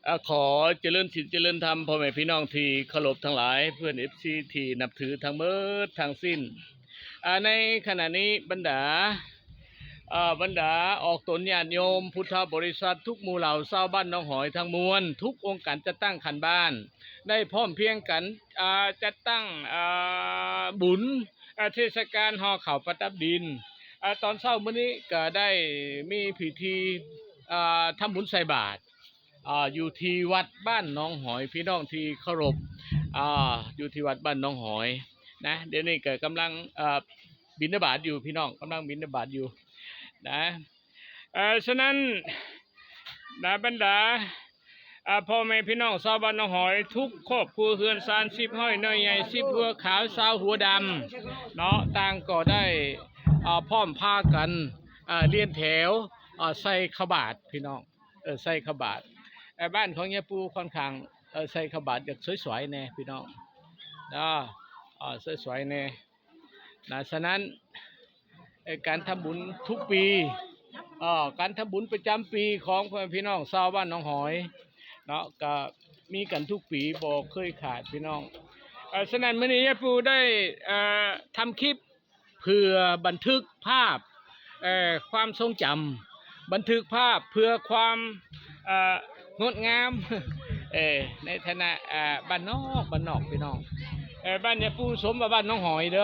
ອາ ຂໍຈະເລີນສິນຈະເລີນທຳ ພໍ່ແມ່ພີ່ນ້ອງທີ່ເຄົາລົບທັງຫຼາຍ, ເພື່ອນເອັຟຊີທີ່ນັບຖືທັງໝົດທັງສິ້ນ. ອາ ໃນຂະນະນີ້ບັນດາ ອາ ບັນດາອອກຕົນຍາດໂຍມພຸດທະບໍລິສັດ ທຸກໝູ່ເຫຼົ່າຊາວບ້ານໜອງຫອຍທັງມວນ, ທຸກອົງການຈັດຕັ້ງຂັ້ນບ້ານ ໄດ້ພ້ອມພຽງກັນ ອາ ຈັດຕັ້ງ ອາ ບຸນ ອາ ເທດສະການຫໍ່ເຂົ້າປະດັບດິນ. ອາ ຕອນເຊົ້າມື້ນີ້ກະໄດ້ມີພິທີ ອາ ທຳບຸນໃສ່ບາດ ອາ ຢູ່ທີ່ວັດບ້ານໜອງຫອຍ ພີ່ນ້ອງທີ່ເຄົາລົບ ອາ ຢູ່ທີ່ວັດບ້ານໜອງຫອຍນະ. ດຽວນີ້ກະກຳລັງ ອາ ບິນທະບາດຢູ່ ພີ່ນ້ອງກຳລັງບິນທະບາດຢູ່ນະ. ເອີ ສະນັ້ນ ນະ ບັນດາ ອາ ພໍ່ແມ່ພີ່ນ້ອງຊາວບ້ານໜອງຫອຍ ທຸກຄອບຄົວເຮືອນຊານ ສິບຮ້ອຍນ້ອຍໃຫຍ່ ສິບຫົວຂາວ ຊາວຫົວດຳເນາະ ຕ່າງກໍໄດ້ ອາ ພ້ອມພາກັນ ອາ ລຽນແຖວ ອາ ໃສ່ຂະບາດ ພີ່ນ້ອງ ເອີ ໃສ່ຂະບາດ. ເອີ ບ້ານຂອງຍາປູຄ່ອນຂ້າງ ເອີ ໃສ່ຂະບາດຢາກສວຍໆແດ່ ພີ່ນ້ອງເນາະ ເອີ ສວຍໆແດ່ນະ. ສະນັ້ນ ເອີ ການທຳບຸນທຸກປີ ເອີ ການທຳບຸນປະຈຳປີຂອງພໍ່ແມ່ພີ່ນ້ອງຊາວບ້ານໜອງຫອຍເນາະ ກະມີກັນທຸກປີ ບໍ່ເຄີຍຂາດ ພີ່ນ້ອງ. ເອີ ສະນັ້ນ ມື້ນີ້ຍາປູໄດ້ ເອີ ທຳຄລິບ ເພື່ອບັນທຶກພາບ ເອີ ຄວາມຊົງຈຳ ບັນທຶກພາບເພື່ອຄວາມ ເອີ ງົດງາມ ເອີ ໃນຖານະ ເອີ ບ້ານນອກ ບ້ານນອກ ພີ່ນ້ອງ. ເອີ ບ້ານຍາປູສົມວ່າບ້ານໜອງຫອຍເດີ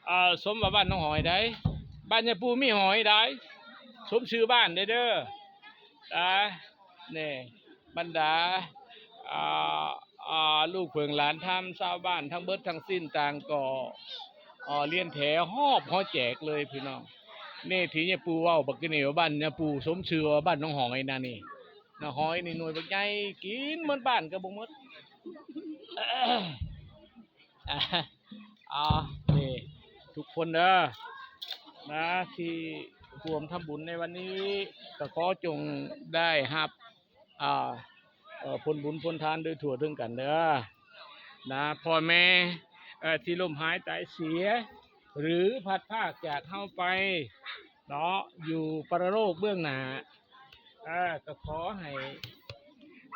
ເອີ ສົມວ່າບ້ານໜອງຫອຍໃດ໋ ບ້ານຍາປູມີຫອຍໃດ໋ ສົມຊື່ບ້ານເດີ ເດີ. ອາ ນີ້ ບັນດາ ອາ ອາ ລູກເຜິ້ງຫຼານທຳ ຊາວບ້ານທັງເບິດທັງສິ້ນ ຕ່າງກໍ ອາ ລຽນແຖວຮອບຫໍແຈກເລີຍ ພີ່ນ້ອງ. ນີ້ທີ່ຍາປູເວົ້າບັກກີ້ນີ້ວ່າ ບ້ານຍາປູສົມຊື່ວ່າບ້ານໜອງຫອຍນະ ນີ້ ໜອງຫອຍນີ້ໜ່ວຍບັກໃຫຍ່ ກິນໝົດບ້ານກໍບໍ່ໝົດ. ອາ ນີ້ ທຸກຄົນເດີນະ ທີ່ຮ່ວມທຳບຸນໃນວັນນີ້ ກໍຂໍຈົ່ງໄດ້ຮັບ ອາ ເອີ ຜົນບຸນຜົນທານໂດຍທົ່ວເຖິງກັນເດີນະ ພໍ່ແມ່ ເອີ ທີ່ລົ້ມຫາຍຕາຍເສຍ ຫຼື ພັດພາກຈາກເຮົາໄປເນາະ ຢູ່ປະລະໂລກເບື້ອງໜ້າ ເອີ ກໍຂໍໃຫ້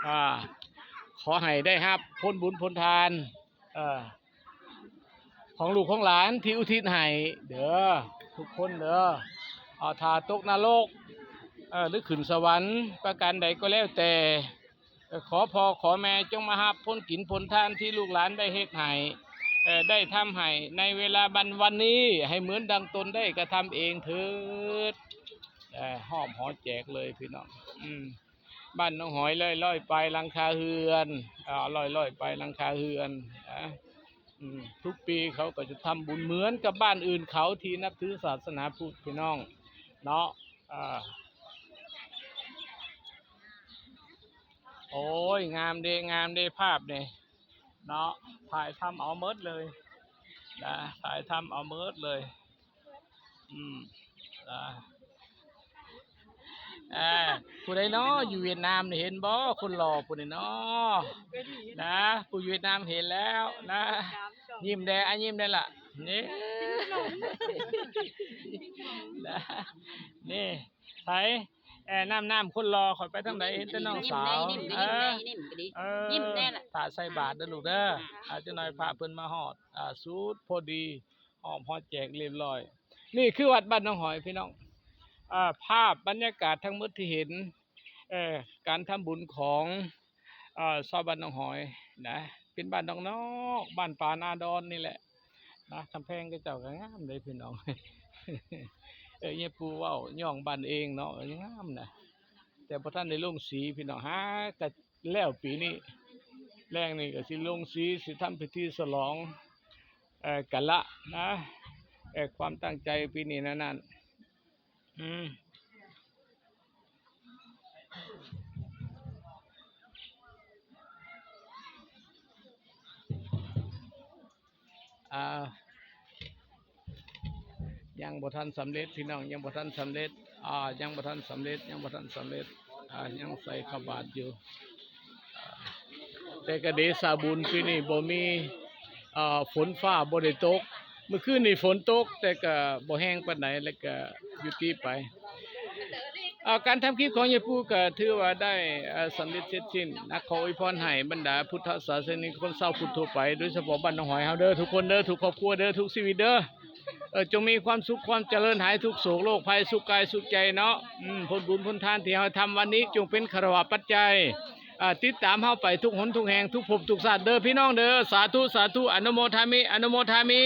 ອາ ຂໍໃຫ້ໄດ້ຮັບຜົນບຸນຜົນທານ ເອີ ຂອງລູກຂອງຫຼານທີ່ອຸທິດໃຫ້ເດີ ທຸກຄົນເດີ. ອາ ຖ້າຕົກນະລົກ ເອີ ຫຼື ຂຶ້ນສະຫວັນປະການໃດກໍແລ້ວແຕ່ ເອີ ຂໍພໍ່ຂໍແມ່ຈົ່ງມາຮັບຜົນກິນຜົນທານທີ່ລູກຫຼານໄດ້ເຮັດໃຫ້ ເອີ ໄດ້ທຳໃຫ້ໃນເວລາວັນ ວັນນີ້ ໃຫ້ເໝືອນດັ່ງຕົນໄດ້ກະທຳເອງເທີດ. ເອີ ຮອບຫໍແຈກເລີຍ ພີ່ນ້ອງ ອືມ. ບ້ານໜອງຫອຍຮ້ອຍໆປາຍຫຼັງຄາເຮືອນ ເອີ ຮ້ອຍໆປາຍຫຼັງຄາເຮືອນນະ. ອືມ ທຸກປີເຂົາກໍຈະທຳບຸນເໝືອນກັບບ້ານອື່ນເຂົາທີ່ນັບຖືສາສະໜາພຸດ ພີ່ນ້ອງເນາະ. ເອີ ໂອ້ຍ ງາມເດ ງາມເດ ພາບນີ້ເນາະ ຖ່າຍທຳເອົາໝົດເລີຍນະ ຖ່າຍທຳເອົາໝົດເລີຍ. ອືມ ອາ ເອີ ຜູ້ໃດເນາະຢູ່ຫວຽດນາມນີ້ ເຫັນບໍ່ ຄົນຫຼໍ່ຜູ້ນີ້ເນາະນະ ຜູ້ຢູ່ຫວຽດນາມເຫັນແລ້ວນະ. ຍິ້ມແດ່ ອາ ຍິ້ມແດ່ລະ ນີ້ນະ ນີ້ ໃສ ເອີ ນ້ຳ ນ້ຳ ຄົນຫຼໍ່ ຂ້ອຍໄປທາງໃດເຫັນແຕ່ນ້ອງສາວ. ຍິ້ມແດ່ ເອີ ຍິ້ມແດ່ລະ ຖ້າໃສ່ບາດເດີລູກເດີ. ອາ ຈັກໜ່ອຍພະເພິ່ນມາຮອດ ອາ ສຸດພໍດີ ຮອບ ຮອດແຈກຮຽບຮ້ອຍ. ນີ້ຄືວັດບ້ານໜອງຫອຍ ພີ່ນ້ອງ. ອາ ພາບບັນຍາກາດທັງໝົດທີ່ເຫັນ ເອີ ການທຳບຸນຂອງ ເອີ ຊາວບ້ານໜອງຫອຍນະ ເປັນບ້ານນອກໆ ບ້ານປ່ານາດອນນີ້ແຫຼະນະ. ກຳແພງເຂົາເຈົ້າກໍງາມເດ້ ພີ່ນ້ອງ. ເອີ ຍາປູເວົ້າ ຍ້ອງບ້ານເອງເນາະ ງາມນະ ແຕ່ບໍ່ທັນໄດ້ລົງສີ ພີ່ນ້ອງ. ຫາກະແລ້ວປີນີ້ ແລ້ງນີ້ກໍຊິລົງສີ ຊິທຳພິທີສະຫຼອງ ເອີ ກັນລະນະ. ເອີ ຄວາມຕັ້ງໃຈປີນີ້ນັ້ນ ອືມ ອາ ຍັງບໍ່ທັນສຳເລັດ ພີ່ນ້ອງ ຍັງບໍ່ທັນສຳເລັດ ອາ ຍັງບໍ່ທັນສຳເລັດ ຍັງບໍ່ທັນສຳເລັດ ອາ ຍັງໃສ່ຂະບາດຢູ່. ອາ ແຕ່ກະເດຊະບຸນປີນີ້ບໍ່ມີ ອາ ຝົນຟ້າບໍ່ໄດ້ຕົກ. ມື້ຄືນນີ້ຝົນຕົກ ແຕ່ກະບໍ່ແຮງປານໃດ ແລ້ວກະຢຸດຕິໄປ. ເອີ ການທຳຄລິບຂອງຍາຍປູກໍຖືວ່າໄດ້ ເອີ ສຳເລັດເສັດສິ້ນນະ. ຂໍອວຍພອນໃຫ້ບັນດາພຸດທະສາສະນິກ ຄົນຊາວພຸດທົ່ວໄປ ໂດຍສະເພາະບ້ານໜອງຫອຍເຮົາເດີ ທຸກຄົນເດີ ທຸກຄອບຄົວເດີ ທຸກຊີວິດເດີ ເອີ ຈົ່ງມີຄວາມສຸກຄວາມຈະເລີນ ຫາຍທຸກໂສກໂລກໄພ ສຸກກາຍສຸກໃຈເນາະ. ອືມ ຜົນບຸນຜົນທານທີ່ເຮົາທຳວັນນີ້ ຈົ່ງເປັນຄາລະວະປັດໄຈ ອ່າ ຕິດຕາມເຮົາໄປທຸກຫົນທຸກແຫ່ງ ທຸກພົບທຸກຊາດເດີ ພີ່ນ້ອງເດີ. ສາທຸ ສາທຸ ອະນຸໂມທາມິ ອະນຸໂມທາມິ.